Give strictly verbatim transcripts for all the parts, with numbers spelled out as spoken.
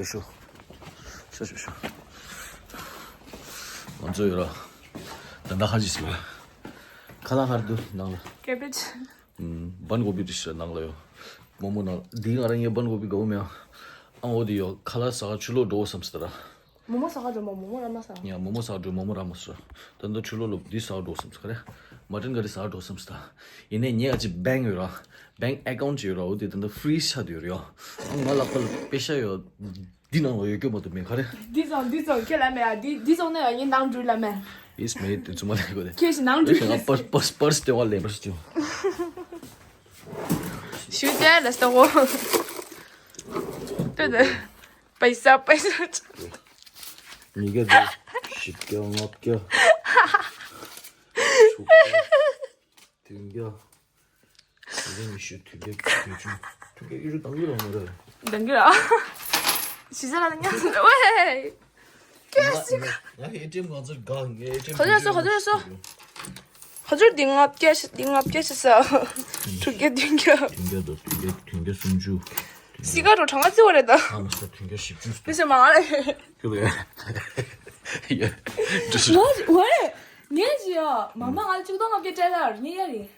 ཤོ་ཤོ་ཤོ་ཤོ། ང་ཚོ་ཡོད་ར། ད་ལྟ་ཁ་ཅིག་ཟེར་བས། ཁ་ལག་ཧར་དུ་ནང་ལ། Cabbage། ཨུམ། བན་གོ་བི་དེ་ཤ་ནང་ལ་ཡོད། མོག་མོག་ནང་ལ། འདི་ང་རང་ངའི་བན་གོ་བི་དགའ་བོ་མེད། ཨང་འོ་དེ་ཡོད། ཁ་ལག་ཟ་ག་ཕྱི་ལོགས་འགྲོ་བསམ་ཟེར་ར། མོག་མོག་ཟ་ག་འགྲོ་མ། མོག་མོག་ར་མ་ཟ། ཡ། མོག་མོག་ཟ་ག་འགྲོ། མོག་མོག་ར་མ་ཟ། ད་ལྟ་ཕྱི་ལོགས་ལ་འདི་ཟ་ག་འགྲོ་བསམ་ཟེར་ག་རེ། མ་ཊན་ཀ་རི་ཟ་ག་འགྲོ་བསམ་ཟེར་ད། ཡིན་ནའི་ངའི་ཨ་ཅེ་བེང་ཡོད་ར། བེང་ཨེ་ཀའུན་ཅིག་ཡོད་ར། འོ་དེ་ད་ལྟ་ཕི་རིཛ་ཆགས་བསྡད་ཡོད་ར་ཡ། ཨང་ང་ལག་པ་ལ་པེ་ཤ་ཡོད། འདི་ནང་ལ་ཡོད་རྒྱུ་མ་གཏོགས་མེད་ག་རེ། འདི་ཚོ་འདི་ཚོ་ཁྱེད་ལ་མེད་ཨ། འདི་འདི་ཚོ་ནས་ཡང་ངའི་ནང་འགྲུལ་ལ་མེད། ཨིས་མེད་དེ་ཚོ་མ་ལས་གོ་དེ། ཁྱེད་ཞིག་ནང་འགྲུལ་ལ་ཨིས་པར་པར་པར་སི་དེ་བ་ལེན་པར་སི་དེ། ཞུ་དེ་ལ་སྟོ་གོ། དེ་དེ། པེ་ས་པེ་ས། ཉིས་བརྒྱ་དེ། བཞི་བརྒྱ། ལྔ་བརྒྱ། དྲུག་བརྒྱ། བདུན་བརྒྱ། བདུན་བརྒྱ་ཉི་ཤུ། བདུན་བརྒྱ་བདུན་ཅུ། བདུན་བརྒྱ་བཞི་བཅུ་འདང་གི་རང་མ་རེད། འདང་གི་ར། ཞི་ས་ལ་ཉག་ཟེར་ཝེ། ཀྱེ་སི་ང་ང་ཨེ་ཊི་ཨེམ་གང་ཚར་གང་ངའི་ཨེ་ཊི་ཨེམ་ག་ཚོད་རེད་སོ། ག་ཚོད་རེད་སོ། ག་ཚོད་འདི་ལྔ་བརྒྱ་ཞིག་འདི་ལྔ་བརྒྱ་ཞིག་ས། དྲུག་བརྒྱ་བདུན་བརྒྱ། བདུན་བརྒྱ་དང་བདུན་བརྒྱ་བདུན་བརྒྱ་སུམ་ཅུ། སི་ཀ་འགྲོ་གྲངས་ཀ་བརྩི་བ་རེད་ད། ཨ་མ་ས་བདུན་བརྒྱ་བཞི་བཅུ། དེ་ཚོ་མ་རེད། ཁྱོད་ལ་ཡ། ཡ། འགྲོ་སོང་། ཝེ་ཝེ། ངས་ཅི་ཡ། མ་མ་ང་ལ་གཅིག་སྟོང་ལྔ་བརྒྱ་སྤྲད་ལ་ཉེ་ཡ་རེད།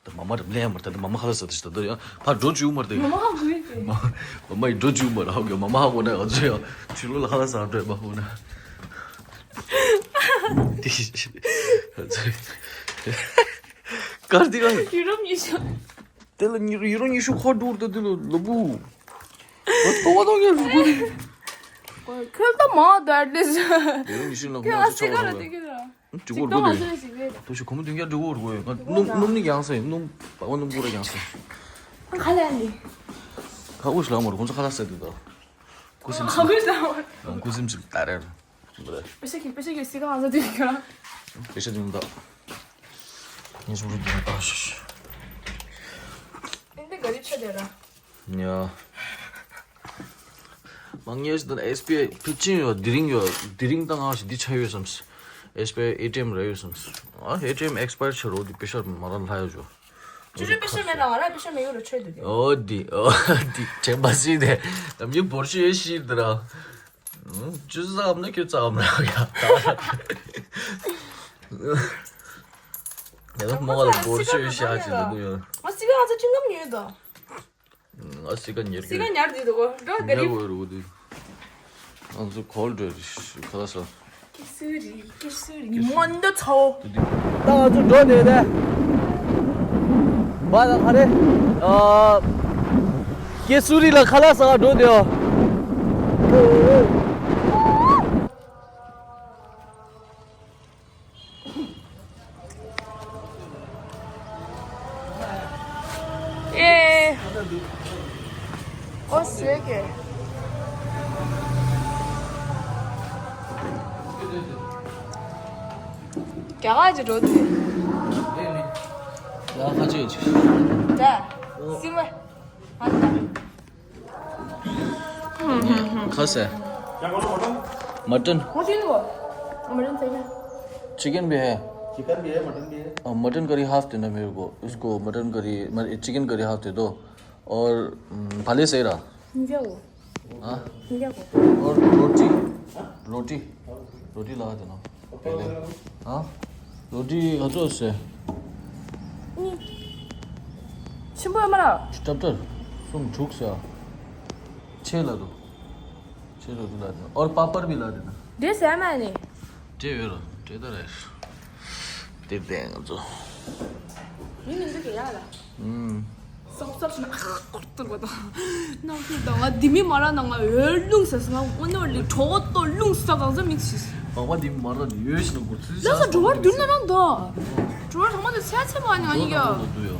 ད་མ་མ་རེད་ལེ་ཡ་མ་རེད། ད་མ་མ་ཁ་ལ་ཟ་ད་ཞིག་ད་ད་ཡ་ཕར་འགྲོ་བཅུག་མ་རེད། མ་མ་ཧ་གོ་ཡི་ཟེར། མ་མ་ཡི་འགྲོ་བཅུག་མ་རེད། ཧ་གོ་མ་མ་ཧ་གོ་ན་ང་ཚོ་ཡ་ཕྱི་ལོགས་ལ་ཁ་ལ་ཟ་འགྲོ་ཡ་མ་ཧ་གོ་ན། དེ་ཤི་ཤི། གར་དེ་ག་ཡུ་རོབ་ཉི་ཤུ། དེ་ལ་ཉི་ཡུ་རོབ་ཉི་ཤུ་ཁོ་འགྲོ་ད་དེ་ལ་ལ་བུ། ཨོ་ཏོ་བ་ཏོ་ངས་རུ་གུ་དེ། ཁོལ་ཏོ་མ་དར་དེ་ཟེར། ཡུ་རོབ་ཉི་ཤུ་ལ་ཁོ་ང་ཚོ་ཆ་བ་ར། ཅི་གོ་རུ་གོ་དེ། ཏོ་ཤི་ཁོ་མོ་དུང་རྒྱ་འགྲོ་གོ་རུ་གོ་ཡོད། ང་སྣུམ་སྣུམ་ནི་ཡང་ས་ཡིན། སྣུམ་པ་བ་སྣུམ་གོ་ར་ཡང་ས་ཡིན། ཁ་ལ་ནི། ཁ་ཨུ་ཤི་ལ་མོ་རུ་ཁོང་ཚོ་ཁ་ལ་ས་དེ་ད། ཁུ་སིམ་སིམ། ཁུ་སིམ་སིམ་ད་རེ། པེ་ཤ་གི་པེ་ཤ་གི་སི་ཀ་ང་ཚོ་དུས་ཀ། པེ་ཤ་དུང་ད། ངས་སུ་རུ་དུང་ད་ཤ་ཤ། ཨིན་དེ་ག་རི་ཆ་དེ་ར། ཉ། མང་ཉེས་དང་ཨེས་བི་ཨའི་ཕི་ཅིན་ཡོད། དེ་རིང་ཡོད། དེ་རིང་ད་ང་ཞིག་འདི་ཆ་ཡོད་བསམ། ཨེས་བི་ཨའི་ཨེ་ཊི་ཨེམ་རེ་ཡོད་བསམ། ཨ་ཨེ་ཊི་ཨེམ་ཨེག་སི་པ་ཡར་ཆ་རོ་དེ་པེ་ཤ་མ་རང་ལྷ་ཡོད་ཇོ། ཅི་ཅི་པེ་ཤ་མེད་ན་ང་ར་པེ་ཤ་མེད་ཡོད་རོ་ཆོད་དུ་གི། ཨོ་དེ་ཨོ་དེ་དྲན་པ་སྲིད་དེ། ནམ་རྒྱུན་བོར་ཤི་ཡོད་ཤི་དེ་ར། ཅུ་ཙམ་ན་ཁྱོད་ཙམ་ན་ཡ། ད་ལ་མོ་ལ་བོར་ཤི་ཡོད་ཤ་ཅི་དེ་དུ་ཡོད། ང་སི་ཀ་ང་ཚོ་ཅི་ངམ་ཉོས་དོ། ང་སི་ཀ་ཉེར་སི་ཀ་ཉར་དུས་དུ་གོ་འགྲོ་ག་ཉེར་རི། གོ་རུ་དུས། ང་ཚོ་གོལ་འགྲོ་རི་ཁ་ལ་ས། ཀེ་སུ་རི་ཀེ་སུ་རི་མོན་དུ་ཚོ། ད་ང་ཚོ་འགྲོ་དེ་དེ། བ་ད་ག་རེ། ཨ། ཀེ་སུ་རི་ལ་ཁ་ལ་ས་འགྲོ་དེའོ། ཨེ། ཨོ་སེ་གེ། རྒྱ་གར་གྱི་འགྲོ་དུས། ཡ་ཁ་ཅིག་ཅིག་ད། སི་མ། ཨ་ད། ཁ་ཟས། mutton. Mutton को। मटन चाहिए। चिकन भी है। चिकन भी है, मटन भी है। और मटन करी हाफ देना मेरे को। उसको मटन करी, म-, चिकन करी हाफ दे दो। और, हम्म, भले सही रहा। क्या वो? हाँ? क्या वो? और रोटी। रोटी। रोटी ला देना। पहले। हाँ? रोटी हजो से। ཆེན་པོ་ཡོད་མ་རེད། སྟབས་ལྟར། གསུམ་དྲུག་ཟེར། ཕྱེད་ལ་འདུག་ཕྱེད་ལ་འདུག་ལ་འདུག་ཨོར་པ་པར་བི་ལ་འདུག་འདྲེ་ཟ་མ་ནི། འདྲེ་ཡོད་ར། འདྲེ་ད་རེད། དེ་བསྟན་ང་ཚོ། མི་མི་འདུག་གི་ཡ་ལ། ཨུམ། སོབ་སོབ་ཞིག་ན་ཨ་ཁ་ཏུར་བ་དང་། ནང་ཁུལ་དང་ང་དེ་མི་མ་ར་ནང་ང་འོལ་རླུང་ཟ་ཟ་ང་དངོས་གནས་ལི་གྲོགས་ཏོ་རླུང་ཟ་གང་ཟ་མི་ཤི། ཨ་མ་དེ་མི་མ་ར་ནི་འོལ་ཞིག་ན་གོ་ཚུལ་ཟ་ཟ་འགྲོ་བར་འདུར་ན་རང་དོ། འགྲོ་བར་ཐང་མ་དེ་ཚད་ཚད་མ་ནི་ང་ཡིན་གྱི། འགྲོ་ན་རང་དོ་ཡོ།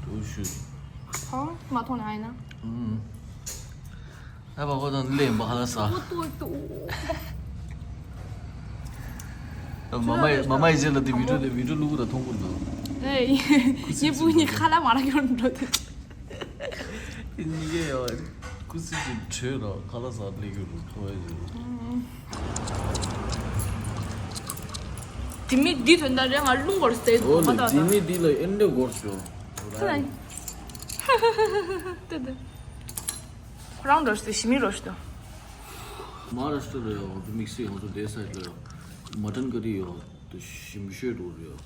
འགྲོ་ཞུ། ཐང་མ་ཐོང་ནི་ཨ་ཡིན་ན། ཨུམ། ཨ་བ་ཁོ་དང་ལེན་པ་ཧ་ལ་ས། ཨོ་ཏོ་ཏོ། མ་མ་མ་མ་ཡི་རྗེས་ལ་དེ་བི་ཌིའོ་ལས་བི་ཌིའོ་ལུག་ད་མཐོང་གོ་འདུག་ཨེ། ཉེ་བུ་ཉི་ཁ་ལ་མ་ར་ཡོང་འགྲོ་དེ། ཨེ་ཉི་གེ་ཡ། ཁུ་སི་ཅི་བྲོས་ར་ཁ་ལ་ས་ལེ་གུ་རུ་ཐོ་ཨེ་ཟེར། དེ་མི་འདི་དོན་དག་རེད། ང་རླུང་བོར་སྟེ་ཨོ་ལེ། དེ་མི་འདི་ལ་ཨེ་འདྲ་འགོར་ཤོ། ཁ་ལ། ཏེ་ཏེ། རང་འགྲོ་ཤི་ཏུ་ཞི་མི་རོ་ཤི་ཏུ། མ་ཧཱ་རཱ་ཤི་ཏྲ་ལ་ཡང་དམིགས་བསལ་ང་ཚོ་དེ་སའིད་ལ་ཡང་མ་ཊན་ཀ་རི་ཡང་དུ་ཞིམ་ཤོས་འགྲོ་རེད་ཡང་།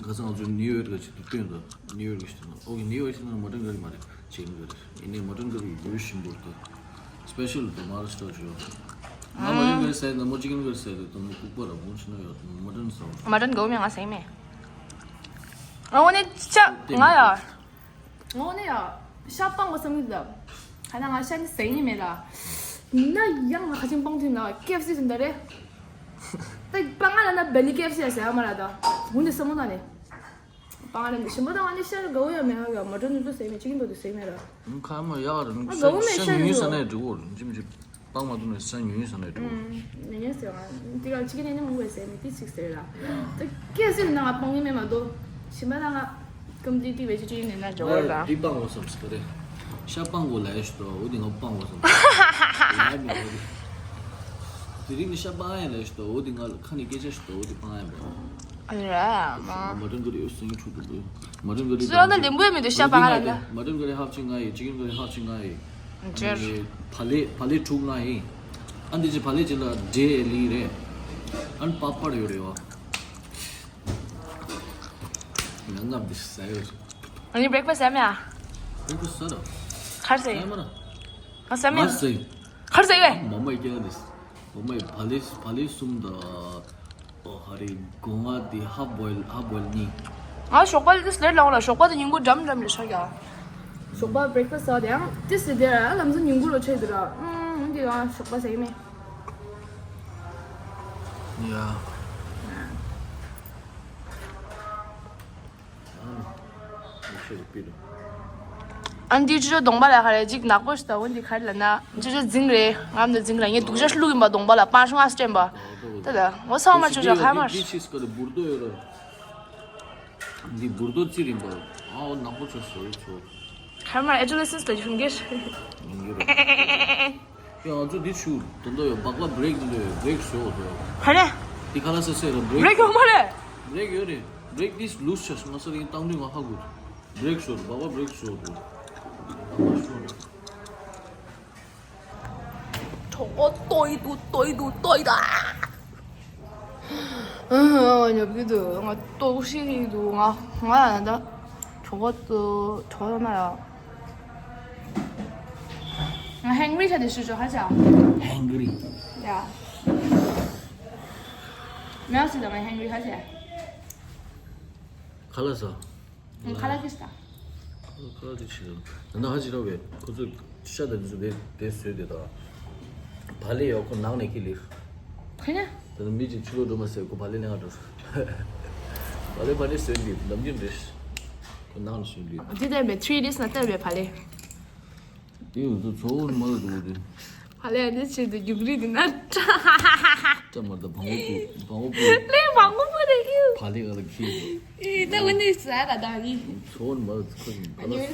ཁ་སང་ང་ཚོ་ནིའུ་ཡོག་ག་ཅིག་ཏུ་སྟོན་ད། ནིའུ་ཡོག་གི་ཤི་ཏུ་ན་ཨོ་ཀེ་ནིའུ་ཡོག་གི་ཤི་ཏུ་ན་མ་ཊན་ཀ་རི་མ་རེད། ཅི་ཀན་ཀ་རི་ཡིན་ནའི་མ་ཊན་ཀ་རི་ཡོད་ཞིམ་པོ་འདུག་སི་པེ་ཤལ་དུ་མ་ཧཱ་རཱ་ཤི་ཏྲ་ཞུ་ཡང་། ང་མ་ཊན་ཀ་རི་ཟ་ཡི་ན་མོ་ཅི་ཀན་ཀ་རི་ཟ་ཡི་དུ་མོ་ལྐུགས་པ་ར་མོ་ཤི་ན་ཡང་དུ་མ་ཊན་ཟ་བ། མ་ཊན་གོ་མེད་ང་ཟ་ཡི་མེད། ཨ་འོ་ནི་ཅ་ང་ཡ། ངོ་ནས་ཡ། ཤ་སྤང་དགོས་བསམ་གྱི་འདུག་ཁ་ན་ང་ཤ་ནི་ཟ་ཡི་མེད་ལ། ཡིན་ན་ཡང་ང་ཁ་ཆེན་སྤང་དུས་ན་ཀེ་ཨེཕ་སི་ཟིན་ད་རེད། ད་སྤང་ང་ལ་ན་བེ་ལི་ཀེ་ཨེཕ་སི་ཡ་ཟ་ཡ་མ་ར་ད། འོ་འདི་བསམ་བློ་ན་ནི། སྤང་ང་ལ་ནི་ཞིམ་པོ་དང་ང་ནི་ཤ་ར་དགའ་བོ་ཡ་མེད་ང་ག་མ་འགྲོ་ནི་འདུག་ཟ་ཡི་མེད་ཅི་ཀིན་པོ་དུ་ཟ་ཡི་མེད་ར། ཁ་མ་ཡག་ར་ནི་ང་དགའ་བོ་མེད་ཤ་ཤ་ཉུང་ཉུང་ཟ་ན་ཡ་འགྲིག་གོ་ར་ནི་ཅི་མི་ཅི། སྤང་མ་བཏུང་ན་ས་ཉུང་ཉུང་ས་ནས་འགྲོ། ཨུམ། ཉུང་ཉུང་ཟེར་བ། འདི་ག་ཅི་གི་ནས་ནི་མང་པོ་ཟེར་མི་དེ་ཅིག་ཟེར་ར། ད་སྐད་ཟེར་ན་ང་སྤང་གི་མེད་མ་གཏོགས། ཞིམ་པ་ན་ང་ཀམ་དེ་དེ་བས་ཅི་ཅི་ནས་ན་འགྲོ་བ་ར། འདི་སྤང་དགོས་བསམ་སི་ཀ་རེ། ཤ་སྤང་དགོས་ལ་ཡ་ཞུ་དོ་འོ་དེ་ང་སྤང་དགོས་བསམ། ལ་ཡ་མི་འོ་དེ། དེ་རིང་ནི་ཤ་སྤང་ཡ་ལ་ཡ་ཞུ་དོ་འོ་དེ་ང་ཁ་ནས་སྐད་ཆ་ཞུ་དོ་འོ་དེ་སྤང་ཡ་མ། ཨ་ར་མ། མ་ཏྲང་གི་རེད་སེང་ཕྲུག་ཏུ་འདུག་མ་ཏྲང་གི་རེད། ཚུར་ལ་ལེན་པོ་ཡ་མི་འདུག་ཤ་སྤང་ཡ་ལ། མ་ཏྲང་གི་རེད་ཧབ་ཅིག་ང་ཡི་ཅི་ཀིན་གི་རེད་ཧབ་ཅིག་ང་ཡི། ཇེར། བག་ལེབ་བག་ལེབ་དྲུག་ལྔ་ཡིན། ཨ་འདི་ཅི་བག་ལེབ་ཅི་ལ་འབྲས་ལི་རེད། ཨན་པ་པར་ཡོད་རེད་བ། ང་ལྔ་འདི་ཟ་ཡོད། ཨ་ནི་བྷི་རེག་ཕ་སི་ཟ་མེད་ཨ། བྷི་རེག་ཕ་སི་ཟ་ར། ཁར་ཟ། ཟ་མ་ར། ང་ཟ་མེད། ང་ཟ། ཁར་ཟ་ཡོད། མ་མ་ཡི་ཀྱང་འདི། མ་མ་ཡི་བག་ལེབ་བག་ལེབ་གསུམ་དང་། ཨོ་ཧ་རེ་སྒོ་ང་དེ་ཧབ་བོལ་ཧབ་བོལ་གཉིས། ང་ཞོགས་པ་ཏིས་ལེར་ལངས་ལ་ཞོགས་པ་དེ་ཉིན་གུང་འགྲམ་འགྲམ་ལས་ཤོག་ཡ། ཞོགས་པ་བྷི་རེག་ཕ་སི་ཟ་དེ་ཡང་ཏིས་དེ་དེ་ལམ་སང་ཉིན་གུང་ལོ་ཆེ་དུ་ར་ཨང་འདི་ང་ཞོགས་པ་ཟ་ཡི་མེད། ཡ། ཨང་། ཨ་འདི་ཅི་ཅོ་གདོང་པ་ལ་ཁ་རེ་ཅིག་ནག་པོ་ཞིག་ད་འོ་འདི་ག་རེ་ལ་ན་ཅི་ཅོ་རྫིང་རེད་ང་འདི་རྫིང་ར་ངས་སྡུག་ཅག་བླུག་ཡིན་པ་གདོང་པ་ལ་པང་ཤོང་ཨ་སྤྲན་པ། ད་ད་འོ་ཚང་མ་ཅོ་ཅོ་ཁ་མ། འདི་ཕྱིས་ཀ་ལ་འབུར་རྡོ་ཡོད་ར། འདི་འབུར་རྡོ་རྩི་རིམ་པ། ཨའོ་ནག་པོ་ཆོ་སོ་ཡི་ཆོ། ཁ་མ་ཨེ་ཌོ་ལེ་སེན་སི་ལ་ཞུང་གེ། ཡང་ང་ཚོ་འདི་ཆུ་དོན་དུ་ཡོད་སྦག་ལ་བྷི་རེག་འདི་འདྲ་ཡོད་བྷི་རེག་ཞོ་དོ། ཧ་ལེ། འདི་ཁ་ལ་སེ་སེ་ར་བྷི་རེག་བྷི་རེག་ཡོད་མ་རེད། བྷི་རེག་ཡོད་རེད། བྷི་རེག་འདི་ལུས་ཆ་སོང་ང་ས་རིང་བཏང་དུས་ང་ཧ་གོ། བྷི་རེག་ཞོ་དོ་སྦག་ལ་བྷི་རེག་ཞོ་དོ། གྲོད་ཁོག་ལྟོགས་ཡི་འདུག་ལྟོགས་ཡི་འདུག་ལྟོགས་ཡི་ད། ཨ་ཉོབ་ཀྱི་འདུག་ང་ལྟོགས་ཤི་གི་འདུག་ང་ང་ཡང་ད་གྲོད་ཁོག་ཏུ་གྲོད་ཁོག་ན་ཡ། ང་ཧེང་རི་ཆ་དེ་ཞུ་ཆོག་ཧ་ཅང་། ཧེང་རི། ཡ། མེད་སི་ད་ང་ཧེང་རི་ཧ་ཅང་། ཁ་ལག་ཟ། ཁ་ལག་གིས་ད། ཁ་ལག་དེ་ཆི་རེད། ད་ནང་ཧ་ཅི་ར་བས་ཁོ་ཚོས་ཤ་དང་འདི་ཚོ་དེ་དེ་བཟོས་དེ་དང་། བག་ལེབ་ཡོད་ཁོ་ནང་ནས་ཁྱེར་ལེ། ཁོ་ན། ད་ནི་མི་གཅིག་ཕྱི་ལོགས་འགྲོ་མ་ཟེར་ཁོ་བག་ལེབ་ལེན་ག་འགྲོ། བག་ལེབ་བག་ལེབ་བཟོས་འདི་ནམ་རྒྱུན་རེད། ཁོ་ནང་ནས་བཟོས་འདི། འདི་བསྟན་པའི་ཐི་རི་ཌི་ས་ན་བསྟན་པའི་བག་ལེབ། དེ་ཡོད་ཚོ་ཚོ་བོ་ནི་མ་ལ་འགྲོ་གི་རེད། ཕ་ལས་འདི་ཆེད་དུ་རྒྱུགས་རིས་འདི་ན་ཏྲ། ཏྲ་མར་ད་བང་བོ་པུ་བང་བོ་པུ། ལས་བང་བོ་པུ་རེད་ཡུ། ཕ་ལས་ག་ལ་ཁྱི། ཨེ་ད་འོ་ནི་ཟ་ག་ད་ནི། ཚོ་བོ་ནི་མ་ལ་ཚོ་གི་ག་ལ་ཟ་ལ་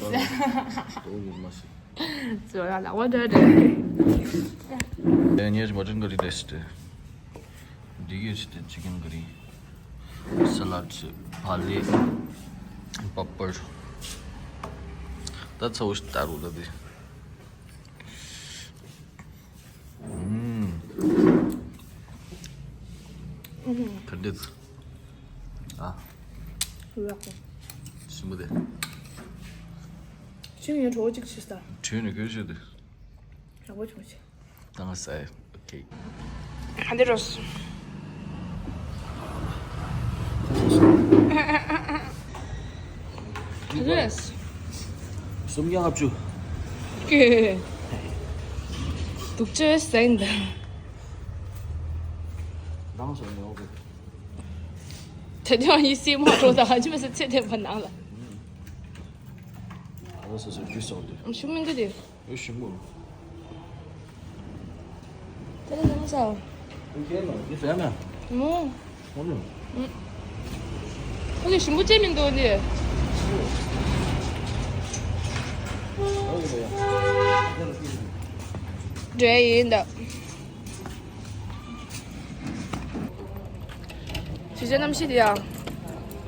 དོ་གི་མ་ཤི། ཚོ་ཡ་ལ་འོ་ད་རེད། ཨེ་ཉེ་ཞི་མ་ཅུན་ག་རི་དེ་སི་ཏེ། འདི་གས་ཅི་སྟེ་ཅི་ཀན་ཀ་རི། ས་ལད་ཅི་བག་ལེབ། པ་པར། ད་ཚ་བོ་ཞིག་ལྟ་རོགས་ད་དེ། ཨུམ། ག་འདྲ། ཨ། ཞིམ་པོ་དེ། ཤིང་ཡོན་གྲོགས་གཅིག་ཕྱིས་ད། བྲོས་ནས་གོས་ཤོད་དེ། རང་པོ་བྱུང་ཆེ། ད་ང་ཟ་ཡི། ཨོ་ཁེ། ག་འདི་རོ། ག་འདི་རོ། སུམ་བརྒྱ་ལྔ་བཅུ། ཀེ། སྡུག་ཅག་ཟ་ཡིན་ད། འདང་སོང་ནས་ཨོ་ཁེ། ད་དུང་ཡི་སེ་མ་འགྲོ་ད་ཧ་ཅི་མ་ཟེར་ཚེ་དེ་བ་ནང་ལ། ཨ་ཟེར་ཟེར་རྒྱུ་སོང་དེ། ཤུགས་མི་འདུག་དེ། ཨེ་ཞིམ་པོ། དེ་ལ་ཡང་ཟ། ཨེ་ཁྱེད་ལ་འདི་ཟ་ན། མོ། ཨོ་ནི། ཨུ། ཁོ་ཚོས་ཞིམ་པོ་བྱས་མི་འདུག་འདི། ཨོ་ཡིན་པ་ཡ། འདྲ་ཡིན་ད། ཇི་བྱས་གནམ་གཤིས་འདི་ཡང་།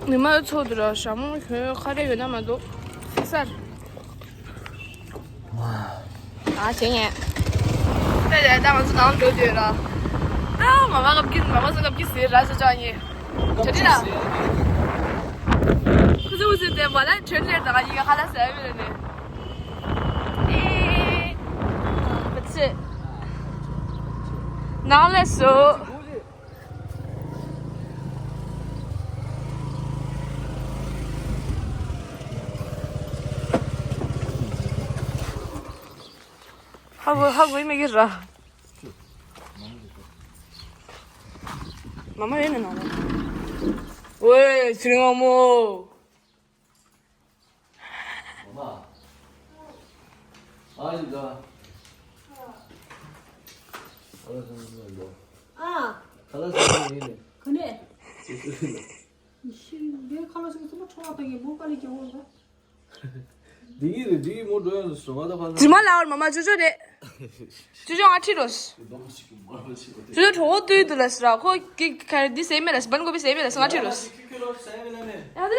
ཉི་མ་ཚོགས་འདུག་ར་ཞྭ་མོ་ཁྱོད་ཁ་རས་ཡོད་ན་མ་གཏོགས་བསིལ་ས་རེད། ཨ་བྱེད་ངེས། ད་ད་ད་ང་ཚོ་ནང་འགྲོ་རྒྱུ་ཡོད་ར། ཨ་མ་མ་སྐབས་ཀྱི་མ་མ་ཚོ་སྐབས་ཀྱི་ཟེར་ར་ཚོ་ཅག་ཡིན། ད་དེ་ར། ཁུ་ཚོ་ཁུ་ཚོ་དེ་མ་ལ་ཁྲོད་ལེར་ད་ཡི་ག་ཧ་ལ་ཟེར་བ་ལ་ནི། ཨེ། མ་ཚེ། ནང་ལས་སོ། ཧ་གོ་ཧ་གོ་ཡི་མེད་ཀི་ར། མ་མ་ཡོད་ནི་ནང་ལ། ཝེ་ཚེ་རིང་དབང་མོ། མ་མ། ཨ་ཡི་ག་ཨ་ལ་སང་སང་ཡོད། ཨ། ཁ་ལག་སང་སང་ཡིན་ནི། ག་ནས། ཅི་ཟེར་ལ། ཤི་འདི་ཁ་ལག་སང་སང་མ་ཁྲོ་བ་དང་ཡིན་མོ་ག་ལས་ཀྱང་འོང་ད། འདི་གི་རེད། འདི་གི་མོ་འགྲོ་ཡོང་དུ་སོང་ང་ད་ཕ་ལ། ཇི་མ་ལ་བར་མ་མ་ཅོ་ཅོ་རེད། ཅོ་ཅོ་ང་ཁྲིད་རོ། ཅོ་ཅོ་གྲོགས་པོ་འདུས་འདུག་ལ་སི་ར་ཁོ་གི་ག་རེ་འདི་ཟེར་མེད་ལ་སི་བན་གོ་བི་ཟེར་མེད་ལ་སི་ང་ཁྲིད་རོ། ཡ་དེ་ལ་ཨ་མ།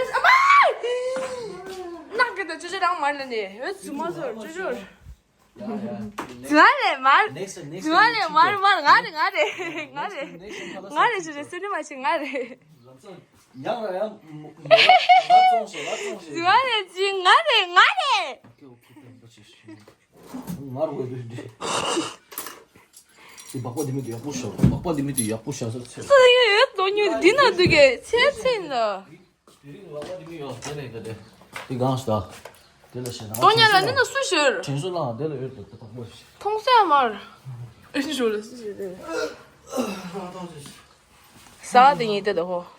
ནག་གི་ད་ཅོ་ཅོ་རང་མར་ལ་ནི་ཨེ་ཇི་མ་ཟོར་ཅོ་ཅོ། ཇི་མ་ལས་མར། ཇི་མ་ལས་མར་མར་ང་རེད་ང་རེད་ང་རེད། ང་རེད་ཅོ་ཅོ་སི་ནི་མ་ཆེ་ང་རེད། ཡང་ར་ཡང་མོ་མོ་ང་ཙོང་ཤེས་ང་ཙོང་ཤེས། ང་རེད་ཅི་ང་རེད་ང་རེད། ཨོ་ཁེ་ཨོ་ཁེ་ཏན་པ་ཆེ་ཤེས། ངར་འོས་དུ་འདི། འདི་སྦག་པ་འདི་མི་དུ་ཡག་པོ་ཤོར། སྦག་པ་འདི་མི་དུ་ཡག་པོ་ཤར་ས་ཚེ། སུ་ཡོད་ཡོད་དོ་ཉུ་འདི་ན་འདུག་གེ་ཚེ་ཚེ་ན། དེ་རིང་སྦག་པ་འདི་མི་ཡོད་དེ་ནས་ག་དེ། འདི་གང་ཞིག་ད། དེ་ལ་ཤེས་ན། དོ་ཉ་ལ་འདི་ན་སུ་ཤོར། དྲན་གསོ་ལ་དེ་ལ་ཡོད་དོ་དེ་དག་པོ་ཤེས། མཐོང་ས་མར། ཨེ་ཤོར་ལ་སུ་ཤོར་དེ། ས་དེ་ཉིད་དེ་དོ་ཧོ།